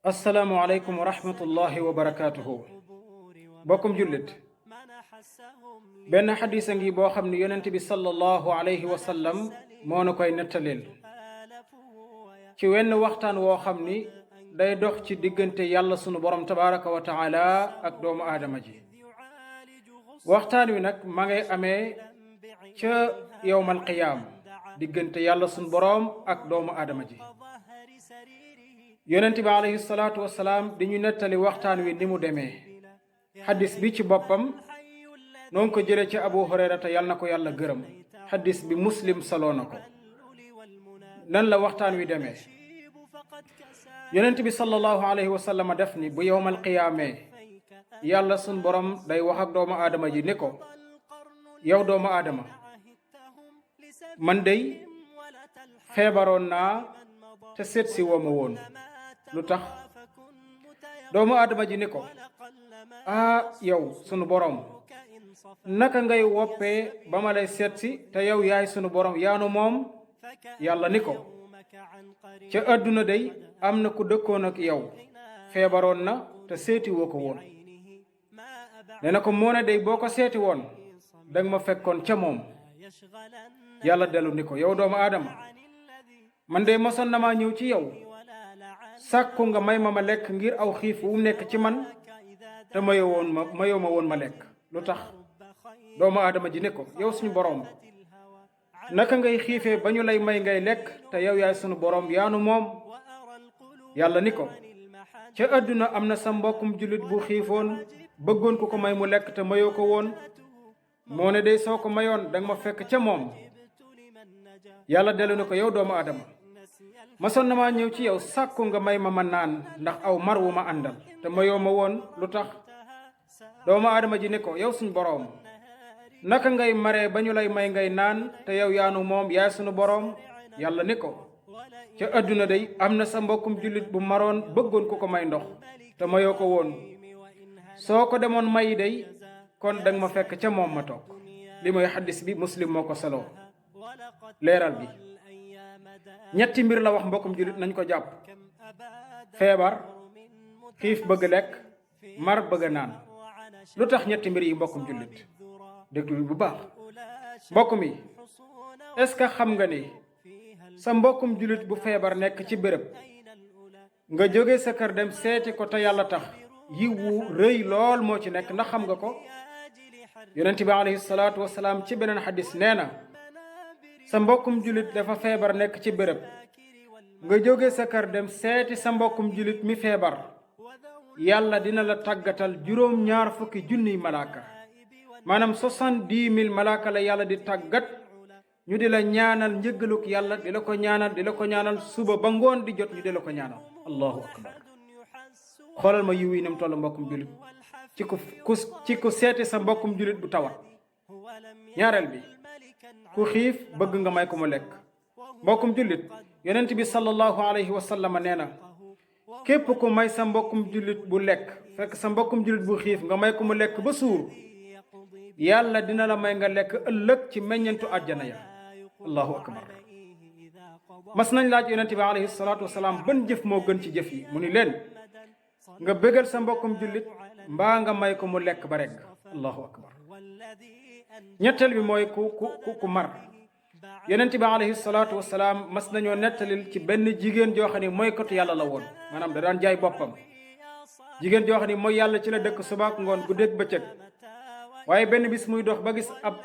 assalaamu aleykum wa rahmatullahi wa barakaatuhu. bokkum jullit, benn xadis a ngi boo xam ne yonent bi sallallahu alayhi wa sallam moo na koy nettaleel ci wenn waxtaan woo xam ni day dox ci diggante yàlla sunu borom tabaraka wa taala ak doomu aadama ji. waxtaan wi nag ma ngay amee ca yowmal qiyaam diggante yàlla sunu borom ak doomu aadama ji. yonent bi alayhi salaatu wasalaam di ñu nettali waxtaan wi ni mu demee. xadis bi ci boppam noonu ko jëlee ci abu hurayrata yàlla na ko yàlla gërëm. xadis bi muslim saloo na ko. nan la waxtaan wi demee. yonent bi sallallahu alayhi wa sallam def ni bu yowmal qiyaamee yàlla sun borom day wax ak doomu aadama ji ni ko, yow doomu aadama, man day feebaroon naa te seet si woo ma woon, lu tax? doomu aadama ji ni ko, yow sunu borom, naka ngay woppee ba ma lay seet si te yow yaay sunu borom yaanu moom? yàlla ni ko, ca àdduna day am na ku dëkkoon ak yow, feebaroon na te seeti woo ko woon. nee na ko, moo ne day boo ko seeti woon danga ma fekkoon ca moom. yàlla dellu ni ko, yow doomu aadama, man de mosoon na maa ñëw ci yow sàkku nga may ma lekk ngir aw xiif wu nekk ci man te mayoo ma woon ma lekk, lu tax? doomu aadama ji ne ko, yow suñu borom, naka ngay xiifee ba ñu lay may ngay lekk te yow yaay sunu borom yaanu moom? yàlla ni ko, ca àdduna am na sa mbokkum jullit bu xiifoon bëggoon ku ko may mu lekk te mayoo ko woon. moo ne day soo ko mayoon danga ma fekk ca moom. yàlla dellu ni ko, yow doomu aadama, masoon na maa ñëw ci yow sàkku nga may ma naan ndax aw mar wu ma àndal te mayoo ma woon, lu tax? doomu aadama ji ne ko, yow suñu boroom, naka ngay maree ba ñu lay may ngay naan te yow yaanu moom yaay sunu boroom? yàlla ni ko, ca àdduna day am na sa mbokkum jullit bu maroon bëggoon ku ko may ndox te mayoo ko woon. soo ko demoon mayi day kon danga ma fekk ca moom ma toog. li mooy xaddis bi muslim moo ko saloo. leeral bi ñetti mbir la wax mbokkum jullit nañ ko jàpp: feebar, xiif bëgg lekk, mar bëgg naan. lu tax ñetti mbir yi mbokkum jullit? déglu bu baax. mbokk mi, est-ce que xam nga ni sa mbokkum jullit bu feebar nekk ci béréb nga jóge sa kër dem seeti ko te yàlla tax, yiw wu rëy lool moo ci nekk, ndax xam nga ko? yonent bi alayhi salaatu wasalaam ci beneen xadis nee na, sa mbokkum jullit dafa feebar nekk ci béréb nga jóge sa kër dem seeti sa mbokkum jullit mi feebar, yàlla dina la tàggatal 70,000 malaaka. maanaam 70,000 malaaka la yàlla di tàggat ñu di la ñaanal njëggaluk yàlla, di la ko ñaanal suba ba ngoon di jot ñu di la ko ñaanal. allahu akbar. xoolal ma yiw yi nam toll mbokkum jullit ci ku seeti sa mbokkum jullit bu tawat. ñaareel bi, ku xiif bëgg nga may ko mu lekk. mbokkum jullit, yonent bi sallallahu alayhi wa sallam nee na, képp ku may sa mbokkum jullit bu lekk fekk sa mbokkum jullit bu xiif nga may ko mu lekk ba suur, yàlla dina la may nga lekk ëllëg ci meññentu àjjana ya. allahu akbar. mas nañ laaj yonent bi alayhi salaatu wasalaam, ban jëf moo gën ci jëf yi? mu ni leen, nga bégal sa mbokkum jullit mbaa nga may ko mu lekk ba rekk. allahu akbar. ñetteel bi mooy ku mar. yonent bi alayhi salaatu wasalaam mas nañoo nettalil ci benn jigéen joo xam ne mooy kotu yàlla la woon, maanaam da daan jaay boppam. jigéen joo xam ne mooy yàlla ci la dëkk subaak ngoon guddeeg bëccëg. waaye benn bis muy dox ba gis ab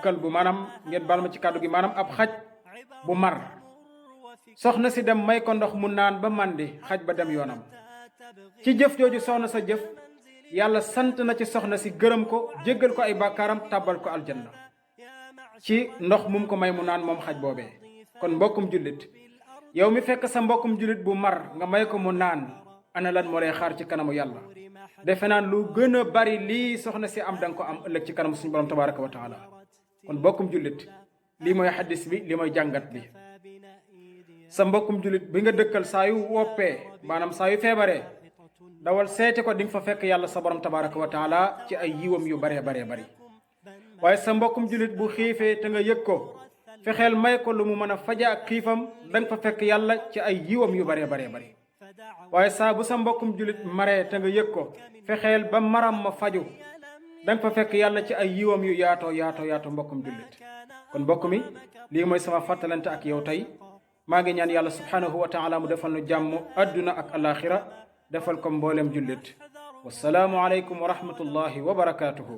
kalbu maanaam, ngeen baal ma ci kàddu gi, maanaam ab xaj bu mar. soxna si dem may ko ndox mu naan ba màndi, xaj ba dem yoonam. ci jëf jooju soxna sa jëf, yàlla sant na ci soxna si, gërëm ko, jéggal ko ay bàkkaaram, tàbbal ko aljanna ci ndox mum ko may mu naan moom xaj boobee. kon mbokkum jullit, yow mi fekk sa mbokkum jullit bu mar nga may ko mu naan, ana lan moo lay xaar ci kanamu yàlla? defe naan lu gën a bari lii soxna si am danga ko am ëllëg ci kanamu suñu borom tabaraka wa taala. kon mbokkum jullit, lii mooy xaddis bi, li mooy jàngat bi. sa mbokkum jullit bi nga dëkkal saa yu woppee, maanaam saa yu feebaree, dawal seeti ko, di nga fa fekk yàlla sa borom tabaraka wa taala ci ay yiwam yu baree bari. waaye sa mbokkum jullit bu xiifee te nga yëg ko, fexeel may ko lu mu mën a faja ak xiifam, da nga fa fekk yàlla ci ay yiwam yu baree bari. waaye saa bu sa mbokkum jullit maree te nga yëg ko fexeel ba maram ma faju danga fa fekk yàlla ci ay yiwam yu yaatoo mbokkum jullit. kon mbokk mi lii mooy sama fàttalante ak yow tey maa ngi ñaan yàlla subhanahu wa taala mu defal nu jàmm adduna ak alaxira defal ko mboolem jullit. wassalaamu aleykum wa rahmatullahi wa barakaatuhu.